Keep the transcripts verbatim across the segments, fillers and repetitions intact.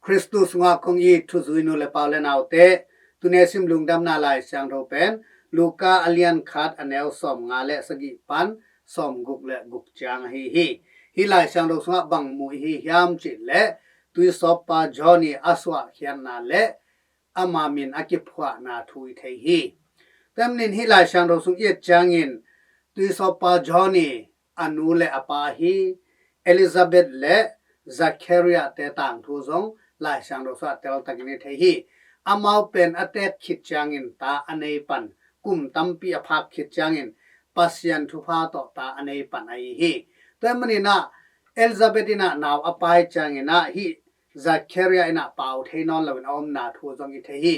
Khristu sungah kong it thuzui nu le pa u le naute, tuni a sim lungdamna Lai Siangtho pen Luka a lian khat a neu sawmnga le sagih pan sawmguk le guk ciang ahi hi. Hih Lai Siangtho sungah bang mu i hi hiam cih leh, tuisawppa John i a suahkhiatna le ama min a kiphuahna thu i thei hi. Tua ahih manin hih Lai Siangtho sung i et ciangin tuisawppa John i a nu le a pa hi Elizabeth le Zachariah te tangthu zong Lai Siangtho sungah teltakin i thei hi. Amau pen a teek khit ciangin ta a nei pan, kum tampi a phak khit ciangin Pasian thupha tawh ta a nei pan ahi hi. Tua ahih manin ah Elizabeth in ah nau a pai ciangin ah hih Zachariah in ah pau thei nawn loin a omna thu zong i thei hi.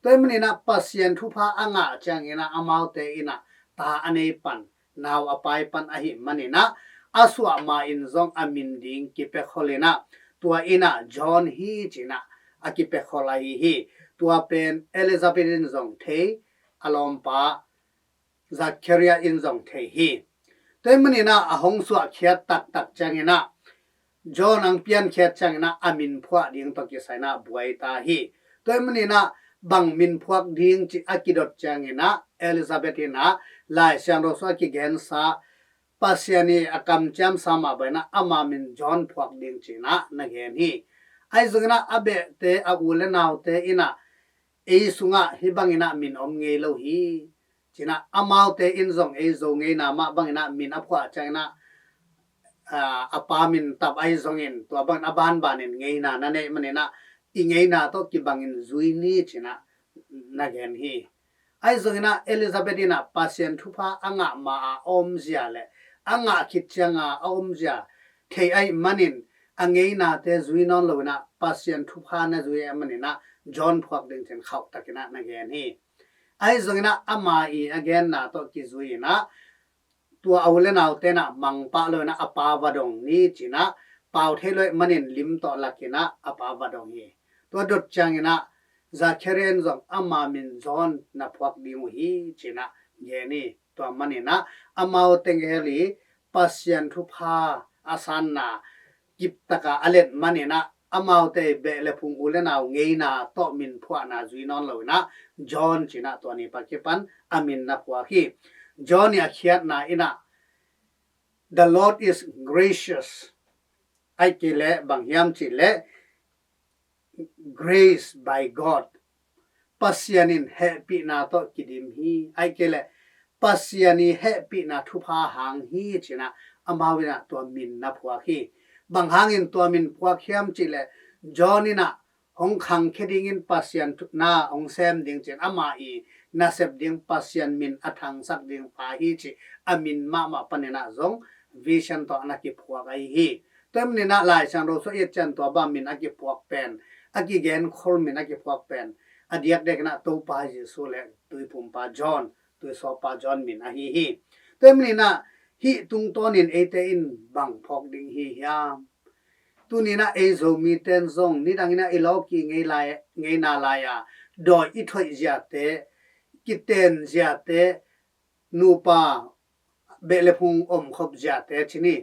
Tua ahih manin ah Pasian thupha a ngah ciangin ah amaute in ah ta a nei pan, nau a pai pan ahih manin ah a suah ma-in zong a min ding kipia khol in ah tua in ah John hi ci-in ah a kipia khol ahi hi. Tua pen Elizabeth in zong thei, a lawmpa Zachariah in zong thei hi. Tua ahih manin ah a hong suahkhiat taktak ciangin ah John hong piankhiat ciangin ah a min phuah ding tawh kisai in ah buai ta hi. Tua ahih manin ah bang min phuak ding cih a kidot ciangin ah Elizabeth in ah Lai Siangtho sungah kigensa Pasian i a kamciamsa mah bangin ah ama min John phuak ding ci-in ah na gen hi. Ahi zongin ah a behte, a u le naute in ah ei sungah hih bangin ah min om ngei lo hi ci-in ah, amaute in zong ei Zo ngeina mah bangin ah min a phuah ciangin ah, aa, a pa min tap ahi zongin tua bangin a banbanin ngeina na neih manin ah i ngeina tawh kibangin zui ni ci-in ah na gen hi. Ahi zongin ah Elizabeth in ah Pasian thupha a ngah ma a omzia le a ngah khit cianga a omzia thei ahih manin a ngeinate zui nawn loin ah Pasian thupha na zui ahih manin ah John phuak ding ci-in khauhtakin ah na gen hi. Ahi zongin ah ama i a genna tawh kizui in ah tua a u le naute in ah mangpah loin ah a pa va dong ni ci-in ah pau thei lo ahih manin lim tawh lakin ah a pa va dong hi. Tua dot ciangin ah Zachariah in zong ama min John na phuak ding uh hi ci-in ah gen hi. Tua manin ah amau teng hel i Pasian thupha a sanna kiptaka a let manin ah amaute beh le phung u le nau ngeina tawh min phuahna zui nawn loin ah John ci-in ah tua ni pan kipan a min na phuak hi. John i a khiatna in ah "The Lord is gracious." Ahih kei leh bang hiam cih leh, "Grace by God." Pasian in hehpihna tawh kidim hi. Ahih kei leh Pasian i hehpihna thupha hang hi ci-in ah amau in ah tua min na phuak hi. Bang hangin tua min phuak hiam cih leh John in ah hong khangkhia dingin Pasian thu-, na hong sem ding ci-in ama i nasep ding Pasian min a thangsak ding pa hi cih a min mahmah panin ah zong vision tawh na kiphuak ahi hi. Tua ahih manin ah Lai Siangtho sung i et ciang tua bang min a kiphuak pen, a kigenkhol min a kiphuak pen a diakdiakin ah Topa Jesu le Tuiphumpa John, Tuisawppa John min ahi hi. Tua ahih manin ah hih tungtawnin eite in bang phawk ding hi hiam? Tuni in ah ei Zomite in zong nidangin ah i lawki ngei lai, ngeina lai-a dawi i thoih ziate, kiten ziate, nupa beh le phung omkhop ziate ci ni,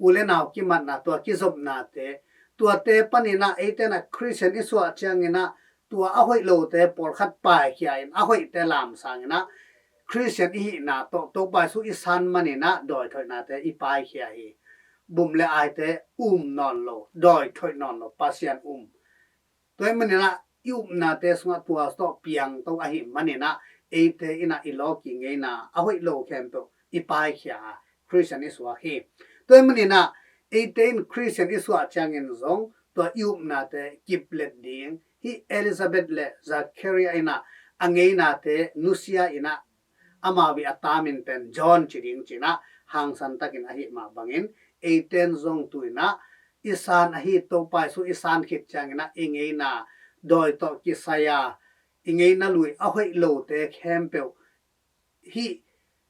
u le nau kimatna, tua kizopnate, tuate panin ah eite in ah Khristian i suah ciangin ah tua a hoih lote pawlkhat paikhia in a hoihte lamsang in ah Khristian i hihna tawh Topa Jesu i san manin ah dawi thoihnate i paikhia hi. Bum le aite um nawn lo, dawi thoih nawn lo, Pasian um. Tua ahih manin ah i upnate sungah tua tawh piangto ahih manin ah eite in ah i lawki ngeina a hoih lo khempeuh i paikhia a Khristian i suak hi. Tua ahih manin ah eite in Khristian i suah ciangin zong tua i upnate kiplet ding, hih Elizabeth le Zachariah in ah a ngeinate nusia in ah amau i a ta min pen John ci ding ci-in ah hangsan takin ahih mah bangin eite in zong tu-in ah i san ahi Topa Jesu i san khit ciangin ah i ngeina dawi tawh kisai a, i ngeina lui a hoih lote khempeuh hih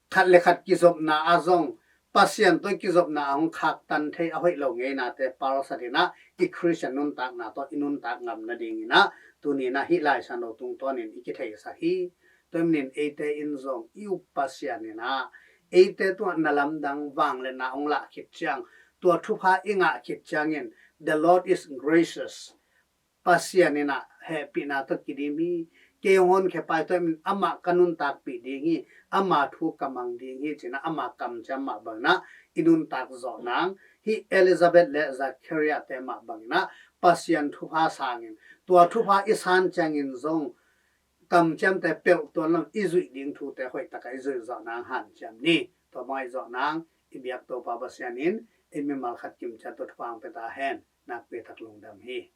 khat le khat kizopna ah zong Pasian tawh i kizopna ah hong khaktan thei a hoih lo ngeinate palsat in ah i Khristian nuntakna tawh i nuntak ngam nadingin ah tuni in ah hih Lai Siangtho tungtawnin i kitheisak hi. Tua ahih manin eite in zong i up Pasian in ah eite tungah na lamdang vangliatna hong lah khit ciang, tua thupha i ngah khit ciangin, "The Lord is gracious." Pasian in ah hehpihna tawh kidim hi. Kei hong honkhia pa Topa in amah ka nuntakpih ding hi, ama thu ka mang ding hi, ci-in ah ama kamciam mah bangin ah i nuntak zawh nang. Hih Elizabeth le Zachariah-te mah bangin ah Pasian thupha sangin, tua thupha i san ciangin zong kamciamte peuh tuan lo in i zuih ding thute hoih takin i zuih zawh nang hanciam ni. Tua bang i zawh nang, i biak Topa Pasian in i mimal khat kimciat tawh thupha hong pia ta hen. Nakpi tak lungdam hi.